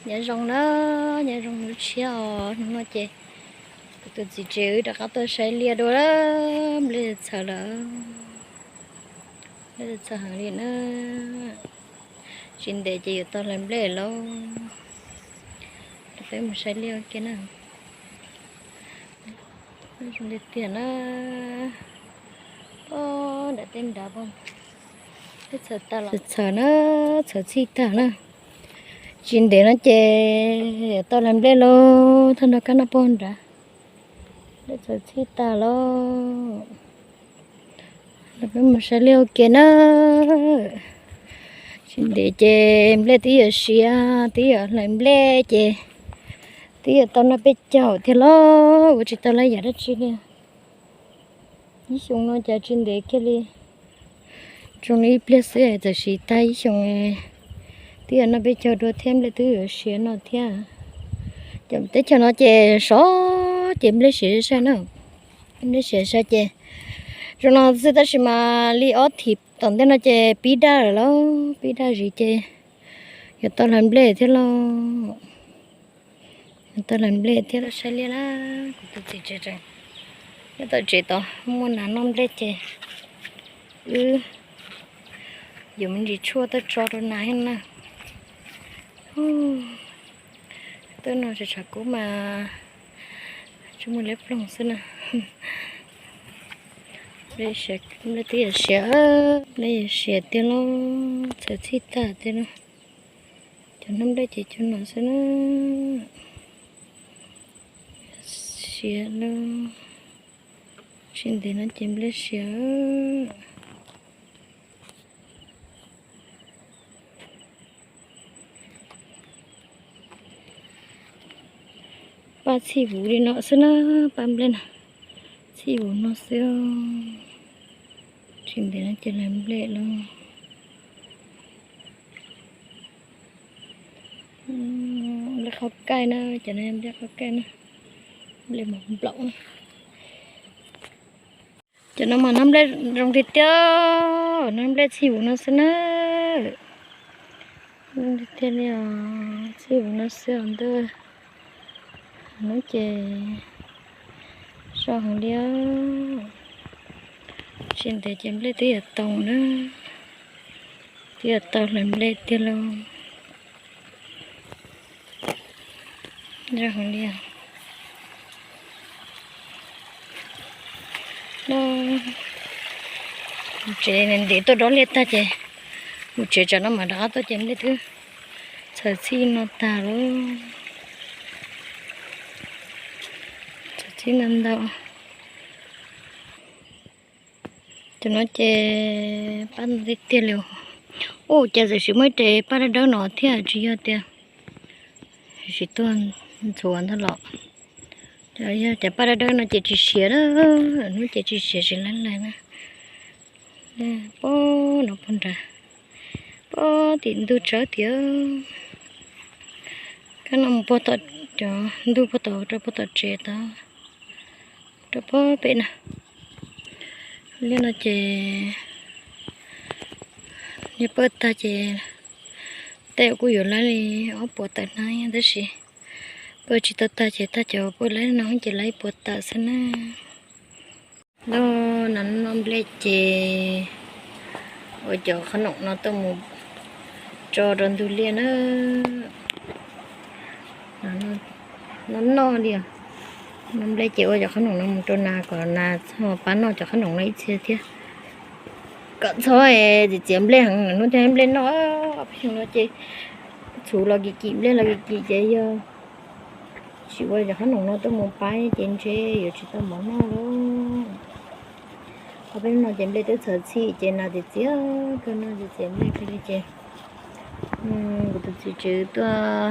Nyob zoo na, nyob zoo hnub tshiab os. Hnub no ces kuv tus txiv tsev wb rov qab tuaj saib liaj dua, nplej txhaws lawm, nplej txhaws heev li na. Tsis ntev ces yuav tau hlais nplej lauj. Peb mus saib liaj ua ke na. Zoo tiag tiag na. Nram tej nrad, txhaws na, txhaws txhij tag na. Tsis ntev no ces yuav tau hlais nplej lauj. Thaj nrog kab noj pog nrad, nplej txhaws txhij tag lauj. Peb mus saib liaj ua ke na. Tsis ntev ces nplej twb yuav siav, twb yuav hlais nplej ces twb yuav tau noj peb caug thiab lauj. Ua tsis tau lab yam dab tsi li. Ib xyoo no cas tsis ntev kiag li. Zoo li ib pliag xwb txawm siav tag ib xyoo. Twb yuav noj peb caug dua thiab nplej twb yuav siav no thiab. Cov teb chaws no ces sov ces nplej siav sai na. Nplej siav sai ces zoo no xwb tab sis mas li ob thim tom ntej no ces pib daj lawm lauj, pib daj zis ces yuav tau hlais nplej thiab lauj. Yuav tau hlais nplej thiab lauj. Saib liaj na, kuv tus txiv tsev tseem nyob tom tsev tod muaj nas noj nplej ces wb yuav me ntsis tshuaj tuaj tso rau nas thiab na. Tuaj no tseem tshav kub mas tsuas muaj liab ploog xwb na. Nplej twb yuav siav, nplej yuav siav tiag lauj, txhaws txhij tag tiag lauj. Cov hnab nplej ces cov no xwb na. Siav lauj, tsis ntev no ces nplej siav. Paj txhij vus li no xwb na, paj nplej na, txhij vus no xwb. Tsis ntev no ces hlais nplej lauj. Nplej qhov kaij na, cov no nplej qhov kaij na, nplej mos nplaum na. Cov no mas hnab nplej zoo tiag tiag, hnab nplej txhij vus no xwb na. Zoo tiag tiag li os, txhij vus no xwb os ntuj. Hnub ces sov heev li. Tsis ntev ces nplej twb yuav tau na, twb yuav tau hlais nplej tiag lauj. Zoo heev li. Mus tsev ntev tuaj dob liaj tag ces mus tsev tsam no mam rov qab tuaj ces nplej twb txhaws txhij no tag lauj. Txhaws txhij no ntau. Cov no ces paj no tiag tiag li. Ua cas txawm sis muaj ib re paj dawb dawb no thiab tsis yog tias tsis tuaj ntxuav ntag los. Yog cov paj dawb dawb no ces tsis siav na, hnub ces tsis siav tsis laib laig na. Pob no puag nrad, pob tim ntug tsawb tiag. Kab no mus puag tom cov ntug puag tom rau puag tom tsev tod, rau puag pem na. Liaj no ces yog pawj tag ces tej kuj yuav laib li ob puas tawm hnab tab sis pawj tsis tau tag ces tag cov pawj laib no ces laib ib puas tawm xwb na. Noj, noj nplej ces ua cov qhob noom no tuaj mus tso rau ntug liaj na. Noj noj li, noj nplej ces ua cov qhob noom no mus rau nas kom nas txhob pab noj cov qhob noom no ib txhia thiab. Kom txhob txiav txiav nplej heev, hnub thiaj nplej noj. Peb xyoo no ces txhuv los kim kim nplej los kim kim ces yog tsis ua cov qhob noom no tuaj mus pab ces ntshe yuav tsis tau mov noj lauj. Ob peb hnub no ces nplej twb txhaws txhij ces nas txiav txiav kawg, nas txiav txiav nplej kawg li ces kuv tus txiv tsev tuaj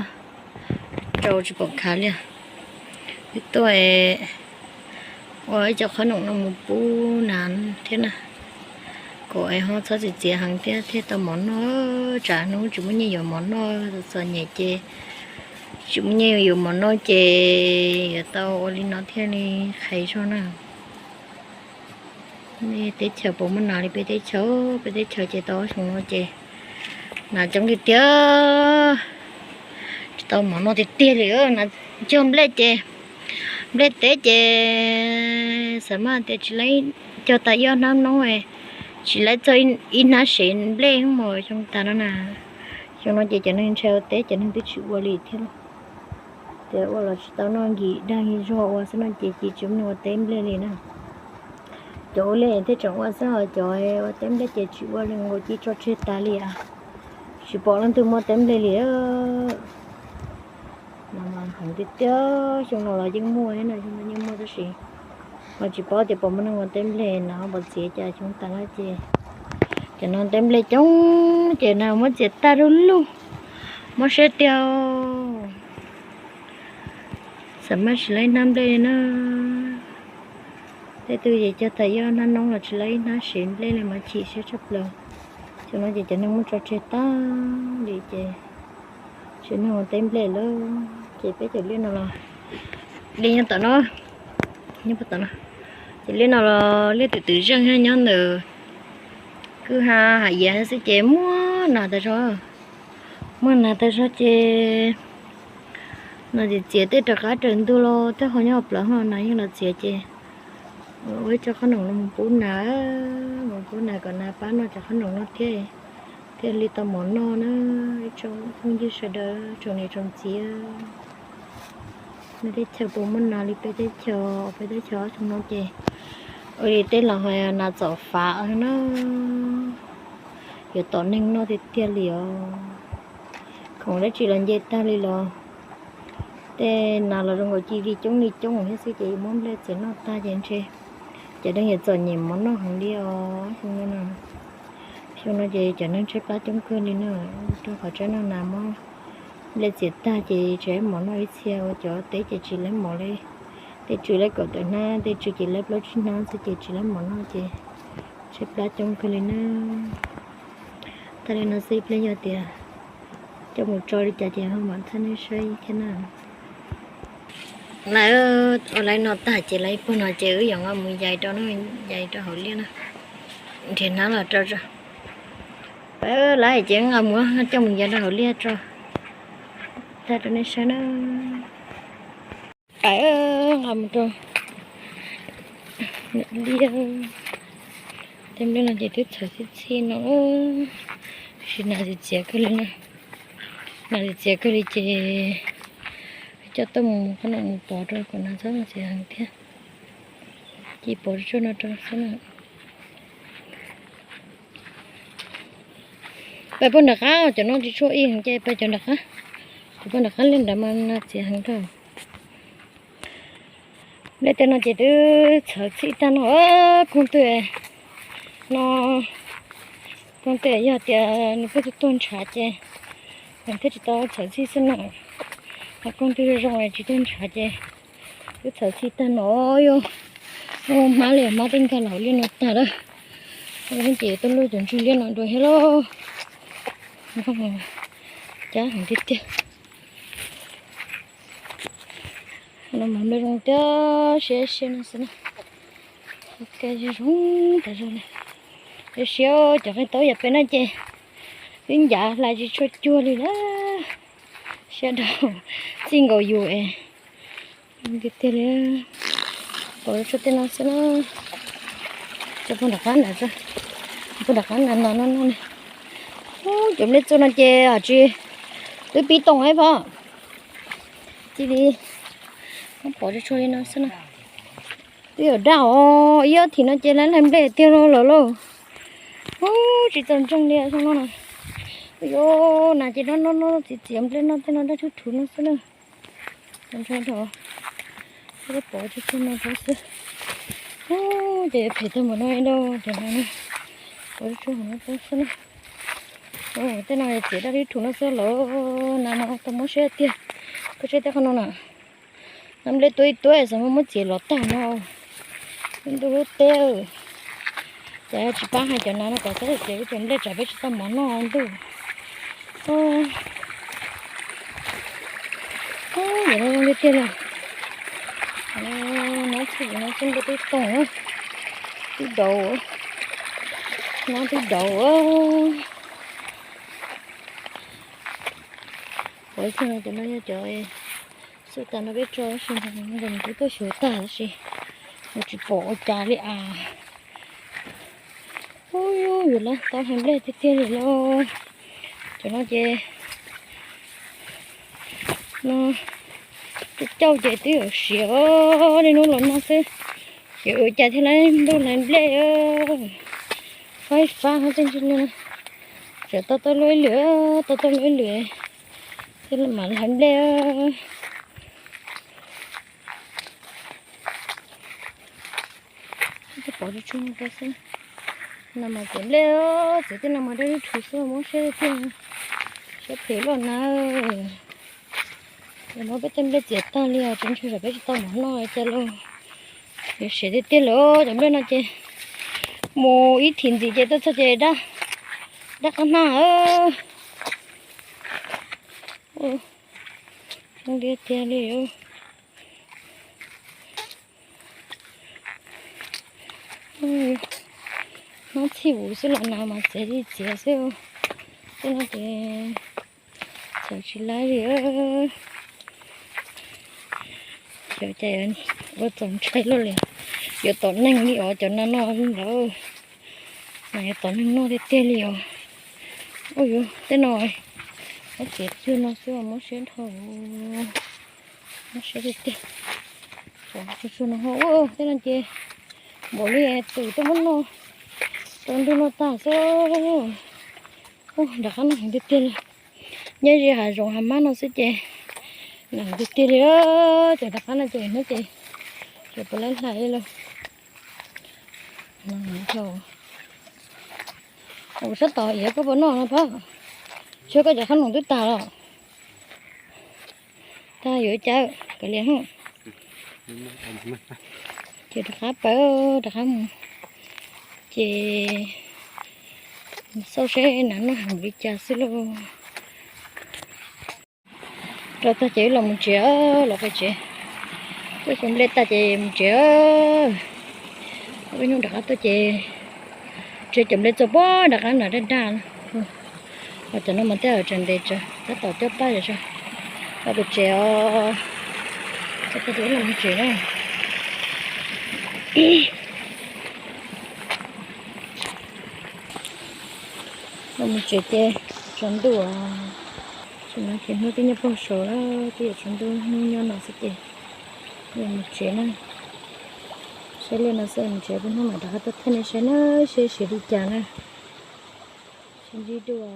rau tsis pom khav li. Wb tuaj ua ib co qhob noom no mus pub nas thiab na, kom es ho txhob txiav txiav heev thiab thiaj tau mov noj. Tsam hnub tsis muaj nyiaj yuav mov noj, txom nyem ces tsis muaj nyiaj yuav mov noj ces yuav tau ua li no thiaj li qhais zog na. Nej teb chaws puas muaj nas li peb teb chaws? Peb teb chaws ces tau ob xyoo no ces nas coob tiag tiag. Tau mov noj tiag tiag li. Cog nplej ces, nplej teb ces xav mas tias tsis laib, cog tas ib ob hnab noob, tsis laib txog ib hnab sev nplej mus xyoo tas no na. Xyoo no ces cov neeg ntshai ua teb cov neeg twb tsis ua li thiab. Tias ua los tsis tau noj, nkim dag zog ua xwb no ces cia tsis muaj neeg ua teb nplej li na. Cov ua li thiaj tseem ua xwb, cov ua teb nplej ces tsis ua li, nkaus cia tso tseg tas li. Tsis pom leej twg muaj teb nplej li. Heev tiag tiag, xyoo no los yeej muaj, xyoo no yeej muaj tab sis los tsis paub tias puas muaj neeg ua teb nplej no, puas txiav cas xyoo tas no ces cov no teb nplej coob ces na muab txiav tag lug lug, mob siab tiag. Xav mas tsis laib hnab nplej li na. Tej tug ces cog tas ib ob hnab noob los tsis laib ib hnab sev nplej li mas chim siab tshaj plaws. Xyoo no ces cov neeg muab tso tseg tag li ces tsis muaj neeg ua teb nplej lawm. Ces peb cov liaj no los, liaj nyob tom no, nyob tom no, ces liaj no los liaj twm twm zeej nyob ntawm kwj ha hav iav xwb ces muaj nas tas zog, muaj nas tas zog ces nas txiav txiav tej raws qab raws ntug los tej qhov nyob plawv ho nas yeej los txiav ces ua ib tsob qhob noom los pub nas, mus pub nas kom nas pab noj cov qhob noom no thiab, thiaj li tau mov noj na. Ib tsoom phooj ywg sawv daws, tsoom niam tsoom txiv, nej teb chaws puas muaj nas li peb teb chaws? Peb teb chaws xyoo no ces ua li tej laus hais nas txom fav na, yuav tom neeg noj tiag tiag li os. Khoom dab tsi los nce tag li los, tej nas los zoo nkaus ci li coob li coob thiab xwb ces yuav muab nplej txiav noj tag ces ntshe cov neeg yuav txom nyem mov noj heev li os xyoo no. Xyoo no ces cov neeg tshaib plab coob kawg li na, rau qhov tsab noj nas muab nplej txiav tag ces tsis laib mov noj ib txhia, ua cov teb ces tsis laib mov li. Tej tswv laib kaum tawm hnab, tej tswv ces laib plaub tsib hnab xwb ces tsis laib mov noj ces tshaib plab coob kawg li na. Tag li no xwb, ib pliag yog tias coj mus tso li cas ces ho mam thaij nej saib thiab na. Lawv ua lawv no tag ces lawv ib puag no ces wb yuav nqa mus yais rau, yais rau hauv liaj na. Nrhiav hnab los rau tso. Lawv ces nqa mus coj mus yais rau hauv liaj tso. Thaij rau nej saib na. Nqa mus rau liaj. Tej nplej no ces twb txhawv txhij txhij no, tab sis nas txiav txiav kawg li na. Nas txiav txiav kawg li ces coj tuaj mus qhov no mus pov rau kom nas txhob txiav heev thiab. Cia pov tsuag no rau xwb na. Pais puag nram qab, cov no tsis tshua ib heev ces pais cov nram qab. Cov puag nram qab liaj nrad mas nas txiav heev rau. Nplej tej no ces twb txhawv txhij tag no, koog twg no, koog twg yog tias nws pheej tuag tuag ntshav ces nws thiaj tsis tau txhawv txhij xwb na. Ho koog twg zoo zoo tsis tuag ntshav ces twb txhawv txhij tag no, yuav hmab li, hmab twb nkag los liaj no tag lawm. Ces tuaj luaj cov ntsuag liaj no dua thiab lauj. Cab heev tiag tiag. No mas nplej zoo tiag, siab siab no xwb na. Zoo tas zog li. Siab siab cov qe taub yav pem no ces twb ncav hlais tsis tshua cuag li na. Siab dhau, txij nkaus yus es tiag tiag li. Pov tshuaj tej no xwb na. Cov puag nram qab nram, puag nram qab nram no no no. Cov nplej txua no ces tsis, twb pib toom ib pom. Cia li pov tshuaj li no xwb na. Twb yuav daj os, ib ob thim no ces lawv hlais nplej tiag lawm lauj. Tsis txaus ntseeg li xyoo no na. Yuav nas ces no no no txiav txiav nplej no tej no daj tshub thuv no xwb na. Txaus ntseeg dhau. Pov tshuaj no rau xwb. Ces yuav phem tag npaum no lauj, cov no pov tshuaj no rau xwb na. Tej no txiav daj tshub thuv no xwb lawm, nas no tau mob siab tiag. Koj saib tej qhov no na. Nas nplej tuab ib tuab xav muab muab txiav los tag no. Ntuj lub teb, ces tsis pab hais cov nas no kom txhob txiav cov nplej tsam peb tsis tau mov noj ntuj. Yog no zoo tiag tiag li. Nab txhij no txhij nplej twb toom, twb daus, nab twb daus. Pom ib txhia no cov no yog cov xub tas no peb tso tab sis nws twb tuaj xyuas tag tab sis nws tsis pom ua cas li as. Ub, yuav lawv tau hlais nplej tiag tiag li lauj. Cov no ces no cauj cauj ces twb yuav siav os, niaj hnub los nag xwb. Ces ua cas thiaj li ntuj hlais nplej, faib fab hov tseej tsis li. Tseem tau tau luaj ib lwm, tau tau luaj ib lwm thiaj li mam hlais nplej. Twb pom tsuag tsuag no rau xwb. No mas txiav nplej, txiav tej no mas dawb dawb rhuv xwb, muab siab tiag tiag, siab phem luaj na. Muab peb tej nplej txiav tag li os, tseem tshuav peb tsis tau mov noj cas lauj. Yuav siav tiag tiag li cov nplej no ces mus ib thim ntxiv ces tuaj txog ces daj qab hnab. Zoo tiag tiag li. Hnab txhij vus xwb los nas mas txiav li txiav xwb. Tej no ces txhawm tsis laib li. Xyov cas ua txaus ntshai luaj li. Yuav tom neeg li os cov no no lawm. Mas yuav tom neeg noj tiag tiag li os. Ua yuav tej no, muab txiav tsawg no xwb muab siab dhau. Muab siab tiag tiag. Tsuag tsuag no ho, tej no ces npaum li twm tuaj muab noj rau ntuj no tag xwb. Nram qab no heev tiag tiag li. Nyob ze hav zoov hav mab no xwb ces nag tiag tiag li. Ces rov qab no ces hnub ces ces puas laib hlais li lauj. Ua sab tom iav koj puas noj no pab? Tsis koj cov qab noom twb tag los. Tag yuav cas kav liam. Ces rov qab pawg rov qab mus ces xauj seb nas noj heev li cas xwb lauj. Rau tag ces wb los mus tsev, los pem tsev. Tuaj xyuas nplej tag ces mus tsev. Ob peb hnub rov qab tuaj ces tsev cov nplej txog pob nram qab nram daj daj. Ho cov no mas tej zaum tseem ntev tsawv tab tom coj paj zom zaws. Los pem tsev os. Rau tag ces wb los mus tsev na. Los mus tsev ces tsaus ntuj. Tam sim no ces hnub twb nyob pog saud lawm, twb yuav tsaus ntuj, hnub nyob no xwb ces los mus tsev na. Saib li no xwb, mus tsev, peb hnub mam rov qab tuaj thaij nej saib na, seb siav li cas na. Sib ntsib dua.